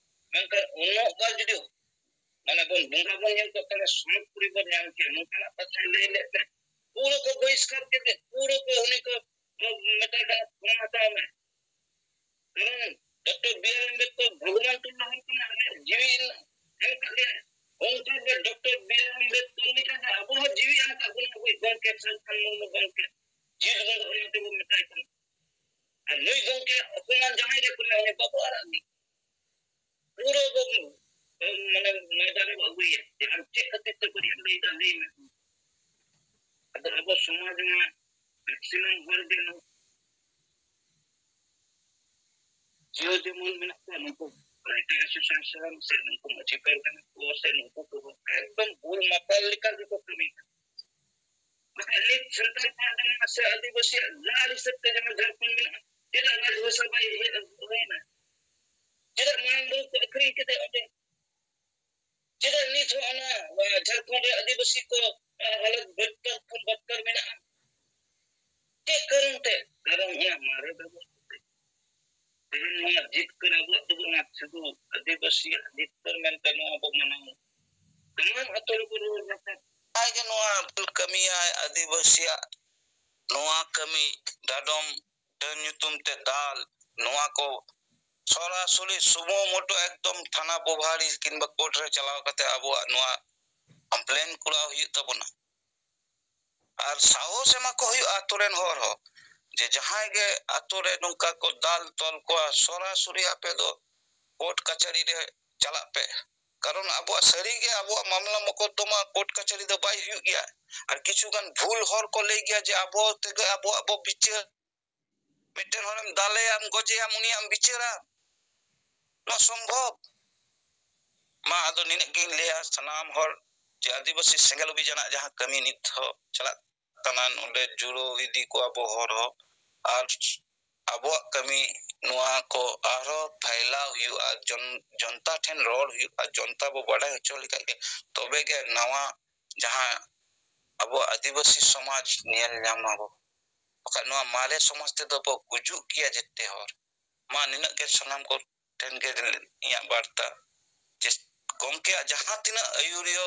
ᱢᱮᱱᱠᱷᱟᱱ ᱩᱱᱟᱹᱜ ᱵᱟᱨ ᱡᱩᱫᱤ, ᱢᱟᱱᱮ, ᱵᱚᱱ ᱵᱚᱸᱜᱟ ᱵᱚᱱ ᱧᱮᱞ ᱠᱚ ᱠᱟᱱᱟ, ᱥᱚᱨᱚᱜᱽᱯᱩᱨᱤ ᱵᱚᱱ ᱧᱟᱢ ᱠᱮᱭᱟ, ᱱᱚᱝᱠᱟᱱᱟᱜ ᱠᱟᱛᱷᱟᱭ ᱞᱟᱹᱭ ᱞᱮᱫ ᱛᱮ ᱯᱩᱨᱟᱹ ᱠᱚ ᱵᱚᱦᱤᱥᱠᱟᱨ ᱠᱮᱫᱮ, ᱯᱩᱨᱟᱹ ᱠᱚ ᱩᱱᱤ ᱠᱚ ᱢᱮᱛᱟᱭ ᱠᱟᱱᱟ, "ᱠᱷᱚᱢᱟ ᱦᱟᱛᱟᱣ ᱢᱮ᱾" ᱠᱟᱨᱚᱱ ᱰᱚᱠᱴᱚᱨ ᱵᱤ ᱟᱨ ᱟᱢᱵᱮᱫᱠᱚᱨ ᱵᱷᱚᱜᱚᱵᱟᱱ ᱛᱩᱞᱞᱚ ᱦᱚᱲ ᱠᱟᱱᱟ, ᱟᱞᱮᱭᱟᱜ ᱡᱤᱣᱤ ᱮᱢ ᱠᱟᱜ ᱞᱮᱭᱟ᱾ ᱚᱱᱠᱟ ᱜᱮ ᱰᱚᱠᱴᱚᱨ ᱵᱤ ᱟᱨ ᱟᱢᱵᱮᱫᱠᱚᱨ ᱞᱮᱠᱟ ᱜᱮ ᱟᱵᱚ ᱦᱚᱸ ᱡᱤᱣᱤ ᱮᱢ ᱠᱟᱜ ᱵᱚᱱᱟ ᱟᱵᱚᱭᱤᱡ ᱜᱚᱢᱠᱮ ᱥᱟᱹᱫᱷᱩ ᱠᱟᱹᱱᱦᱩ ᱢᱩᱨᱢᱩ ᱜᱚᱢᱠᱮ᱾ ᱡᱤᱞ ᱵᱚᱸᱜᱟ ᱚᱱᱟ ᱛᱮᱵᱚᱱ ᱢᱮᱛᱟᱭ ᱠᱟᱱᱟ᱾ ᱟᱨ ᱱᱩᱭ ᱜᱚᱢᱠᱮ ᱚᱯᱚᱢᱟᱱ ᱡᱟᱦᱟᱸᱭ ᱜᱮ ᱠᱚᱨᱟᱣ, ᱩᱱᱤ ᱵᱟᱵᱚ ᱟᱲᱟᱜ ᱜᱮ᱾ ᱯᱩᱨᱟᱹ ᱵᱚ, ᱢᱟᱱᱮ, ᱢᱚᱭᱫᱟᱱ ᱨᱮᱵᱚ ᱟᱹᱜᱩᱭᱟ ᱡᱮ ᱟᱢ ᱪᱮᱫ ᱠᱷᱟᱹᱛᱤᱨ ᱛᱮ ᱵᱟᱹᱲᱤᱡ ᱮᱢ ᱞᱟᱹᱭᱫᱟ, ᱞᱟᱹᱭ ᱢᱮ᱾ ᱟᱫᱚ ᱟᱵᱚ ᱥᱚᱢᱟᱡᱽ ᱨᱮᱱᱟᱜ ᱢᱮᱠᱥᱤᱢᱟᱢ ᱦᱚᱲ ᱜᱮ ᱱᱚᱣᱟ ᱡᱤᱭᱟᱹ ᱡᱮᱢᱚᱱ ᱢᱮᱱᱟᱜ ᱠᱚᱣᱟ, ᱱᱩᱠᱩ ᱨᱟᱭᱴᱟᱨ ᱮᱥᱳᱥᱤᱭᱮᱥᱚᱱ ᱥᱮ ᱱᱩᱠᱩ ᱢᱟᱹᱡᱷᱤ ᱯᱟᱨᱜᱟᱱᱟ ᱠᱚ ᱥᱮ ᱱᱩᱠᱩ ᱠᱚ ᱮᱠᱫᱚᱢ ᱵᱩᱞ ᱢᱟᱛᱟᱞ ᱞᱮᱠᱟ ᱜᱮᱠᱚ ᱠᱟᱹᱢᱤ ᱠᱟᱱᱟ᱾ ᱵᱟᱠᱷᱟᱡ ᱱᱤᱛ ᱥᱟᱱᱛᱟᱲ ᱯᱟᱨᱜᱟᱱᱟ ᱥᱮ ᱟᱹᱫᱤᱵᱟᱹᱥᱤᱭᱟᱜ ᱡᱟᱦᱟᱸ ᱦᱤᱥᱟᱹᱵ ᱛᱮ ᱡᱟᱦᱟᱸ ᱡᱷᱟᱲᱠᱷᱚᱸᱰ ᱢᱮᱱᱟᱜᱼᱟ, ᱪᱮᱫᱟᱜ ᱨᱟᱡᱽ ᱵᱷᱟᱥᱟ ᱵᱟᱭ ᱤᱭᱟᱹ ᱦᱩᱭᱱᱟ? ᱪᱮᱫᱟᱜ ᱢᱟᱨᱟᱝ ᱵᱩᱨᱩ ᱠᱚ ᱟᱹᱠᱷᱨᱤᱧ ᱠᱮᱫᱮ ᱚᱸᱰᱮ? ᱪᱮᱫᱟᱜ ᱱᱤᱛ ᱦᱚᱸ ᱚᱱᱟ, ᱟ, ᱡᱷᱟᱲᱠᱷᱚᱸᱰ ᱨᱮ ᱟᱹᱫᱤᱵᱟᱹᱥᱤ ᱠᱚ, ᱟ, ᱦᱟᱞᱚᱛ ᱵᱚᱫᱛᱚᱨ ᱠᱷᱚᱱ ᱵᱚᱫᱛᱚᱨ ᱢᱮᱱᱟᱜᱼᱟ? ᱪᱮᱫ ᱠᱟᱨᱚᱱ ᱛᱮ? ᱠᱟᱨᱚᱱ ᱚᱱᱟ ᱢᱟᱨᱮ ᱵᱮᱵᱚᱥᱛᱷᱟ ᱛᱮ᱾ ᱛᱮᱦᱮᱧ ᱱᱚᱣᱟ ᱡᱤᱛᱠᱟᱹᱨ ᱟᱵᱚᱣᱟᱜ ᱫᱚ ᱵᱟᱝ, ᱥᱩᱫᱷᱩ ᱟᱹᱫᱤᱵᱟᱹᱥᱤᱭᱟᱜ ᱡᱤᱛᱠᱟᱹᱨ ᱢᱮᱱᱛᱮ ᱱᱚᱣᱟ ᱵᱚ ᱢᱟᱱᱟᱣᱟ᱾ ᱥᱟᱱᱟᱢ ᱟᱛᱳ ᱨᱮᱵᱚ ᱨᱩᱣᱟᱹᱲ ᱞᱮᱱᱠᱷᱟᱱ ᱡᱟᱦᱟᱸᱭ ᱜᱮ ᱱᱚᱣᱟ ᱵᱷᱩᱞ ᱠᱟᱹᱢᱤᱭᱟᱭ, ᱟᱹᱫᱤᱵᱟᱹᱥᱤᱭᱟᱜ ᱱᱚᱣᱟ ᱠᱟᱹᱢᱤ, ᱰᱟᱰᱚᱢ, ᱰᱟᱹᱱ ᱧᱩᱛᱩᱢ ᱛᱮ ᱫᱟᱞ, ᱱᱚᱣᱟ ᱠᱚ ᱥᱚᱨᱟᱥᱚᱨᱤ ᱥᱩᱢᱳ ᱢᱳᱴᱳ ᱮᱠᱫᱚᱢ ᱛᱷᱟᱱᱟ ᱯᱨᱚᱵᱷᱟᱨᱤ ᱠᱤᱝᱵᱟ ᱠᱳᱨᱴ ᱨᱮ ᱪᱟᱞᱟᱣ ᱠᱟᱛᱮ ᱟᱵᱚᱣᱟᱜ ᱱᱚᱣᱟ ᱠᱚᱢᱯᱞᱮᱱ ᱠᱚᱨᱟᱣ ᱦᱩᱭᱩᱜ ᱛᱟᱵᱚᱱᱟ᱾ ᱟᱨ ᱥᱟᱦᱚᱥ ᱮᱢᱟ ᱠᱚ ᱦᱩᱭᱩᱜᱼᱟ ᱟᱛᱳ ᱨᱮᱱ ᱦᱚᱲ ᱦᱚᱸ, ᱡᱮ ᱡᱟᱦᱟᱸᱭ ᱜᱮ ᱟᱛᱳ ᱨᱮ ᱱᱚᱝᱠᱟ ᱠᱚ ᱫᱟᱞ ᱛᱚᱞ ᱠᱚᱣᱟ, ᱥᱚᱨᱟᱥᱚᱨᱤ ᱟᱯᱮ ᱫᱚ ᱠᱳᱨᱴ ᱠᱟᱪᱷᱟᱨᱤ ᱨᱮ ᱪᱟᱞᱟᱜ ᱯᱮ᱾ ᱠᱟᱨᱚᱱ ᱟᱵᱚᱣᱟᱜ ᱥᱟᱹᱨᱤᱜᱮ ᱟᱵᱚᱣᱟᱜ ᱢᱟᱢᱞᱟ ᱢᱚᱠᱚᱫᱫᱚᱢᱟ ᱠᱳᱨᱴ ᱠᱟᱪᱷᱟᱹᱨᱤ ᱫᱚ ᱵᱟᱭ ᱦᱩᱭᱩᱜ ᱜᱮᱭᱟ᱾ ᱟᱨ ᱠᱤᱪᱷᱩ ᱜᱟᱱ ᱵᱷᱩᱞ ᱦᱚᱲ ᱠᱚ ᱞᱟᱹᱭ ᱜᱮᱭᱟ ᱡᱮ ᱟᱵᱚ ᱛᱮᱜᱮ ᱟᱵᱚᱣᱟᱜ ᱵᱚ ᱵᱤᱪᱟᱹᱨ᱾ ᱢᱤᱫᱴᱮᱱ ᱦᱚᱲᱮᱢ ᱫᱟᱞᱮᱭᱟᱢ, ᱜᱚᱡᱮᱭᱟᱢ, ᱩᱱᱤᱭᱟᱜ ᱮᱢ ᱵᱤᱪᱟᱹᱨᱟ᱾ ᱱᱚᱣᱟ ᱥᱚᱢᱵᱷᱚᱵ? ᱢᱟ ᱟᱫᱚ ᱱᱤᱱᱟᱹᱜ ᱜᱤᱧ ᱞᱟᱹᱭᱟ ᱥᱟᱱᱟᱢ ᱦᱚᱲ ᱡᱮ ᱟᱹᱫᱤᱵᱟᱹᱥᱤ ᱥᱮᱸᱜᱮᱞ ᱚᱵᱷᱤᱡᱟᱱᱟᱜ ᱡᱟᱦᱟᱸ ᱠᱟᱹᱢᱤ ᱱᱤᱛ ᱦᱚᱸ ᱪᱟᱞᱟᱜ ᱠᱟᱱᱟ, ᱱᱚᱰᱮ ᱡᱩᱲᱟᱹᱣ ᱤᱫᱤ ᱠᱚᱣᱟ ᱵᱚ ᱦᱚᱲ ᱦᱚᱸ᱾ ᱟᱨ ᱟᱵᱚᱣᱟᱜ ᱠᱟᱹᱢᱤ ᱱᱚᱣᱟ ᱠᱚ ᱟᱨᱦᱚᱸ ᱯᱷᱟᱭᱞᱟᱣ ᱦᱩᱭᱩᱜᱼᱟ, ᱡᱚᱱ-, ᱡᱚᱱᱛᱟ ᱴᱷᱮᱱ ᱨᱚᱲ ᱦᱩᱭᱩᱜᱼᱟ, ᱡᱚᱱᱛᱟ ᱵᱚ ᱵᱟᱰᱟᱭ ᱦᱚᱪᱚ ᱞᱮᱠᱷᱟᱡ ᱜᱮ ᱛᱚᱵᱮ ᱜᱮ ᱱᱟᱣᱟ ᱡᱟᱦᱟᱸ ᱟᱵᱚᱣᱟᱜ ᱟᱹᱫᱤᱵᱟᱹᱥᱤ ᱥᱚᱢᱟᱡᱽ ᱧᱮᱞ ᱧᱟᱢ ᱟᱵᱚ᱾ ᱵᱟᱠᱷᱟᱡ ᱱᱚᱣᱟ ᱢᱟᱨᱮ ᱥᱚᱢᱟᱡᱽ ᱛᱮᱫᱚ ᱵᱚ ᱜᱩᱡᱩᱜ ᱜᱮᱭᱟ ᱡᱮᱛᱮ ᱦᱚᱲ᱾ ᱢᱟ ᱱᱤᱱᱟᱹᱜ ᱜᱮ ᱥᱟᱱᱟᱢ ᱠᱚ ᱴᱷᱮᱱ ᱜᱮ ᱤᱧᱟᱹᱜ ᱵᱟᱨᱛᱟ᱾ ᱡᱮ ᱜᱚᱢᱠᱮᱭᱟᱜ ᱡᱟᱦᱟᱸ ᱛᱤᱱᱟᱹᱜ ᱟᱹᱭᱩᱨᱤᱭᱟᱹ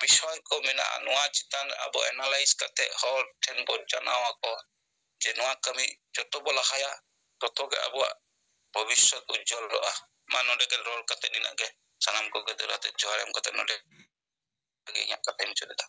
ᱵᱤᱥᱚᱭ ᱠᱚ ᱢᱮᱱᱟᱜᱼᱟ, ᱱᱚᱣᱟ ᱪᱮᱛᱟᱱ ᱟᱵᱚ analyze ᱠᱟᱛᱮ ᱦᱚᱲ ᱴᱷᱮᱱ ᱵᱚ ᱡᱟᱱᱟᱣ ᱟᱠᱚ ᱡᱮ ᱱᱚᱣᱟ ᱠᱟᱹᱢᱤ ᱡᱚᱛᱚ ᱵᱚ ᱞᱟᱦᱟᱭᱟ, ᱛᱚᱛᱚ ᱜᱮ ᱟᱵᱚᱣᱟᱜ ᱵᱷᱚᱵᱤᱥᱥᱚᱛ ᱩᱡᱡᱚᱞᱚᱜᱼᱟ᱾ ᱢᱟ ᱱᱚᱰᱮ ᱜᱮ ᱨᱚᱲ ᱠᱟᱛᱮ ᱱᱤᱱᱟᱹᱜ ᱜᱮ ᱥᱟᱱᱟᱢ ᱠᱚᱜᱮ ᱫᱟᱹᱲ ᱟᱛᱮ ᱡᱚᱦᱟᱨ ᱮᱢ ᱠᱟᱛᱮ ᱱᱚᱰᱮ ᱜᱮ ᱤᱧᱟᱹᱜ ᱠᱟᱛᱷᱟᱧ ᱢᱩᱪᱟᱹᱫ ᱮᱫᱟ᱾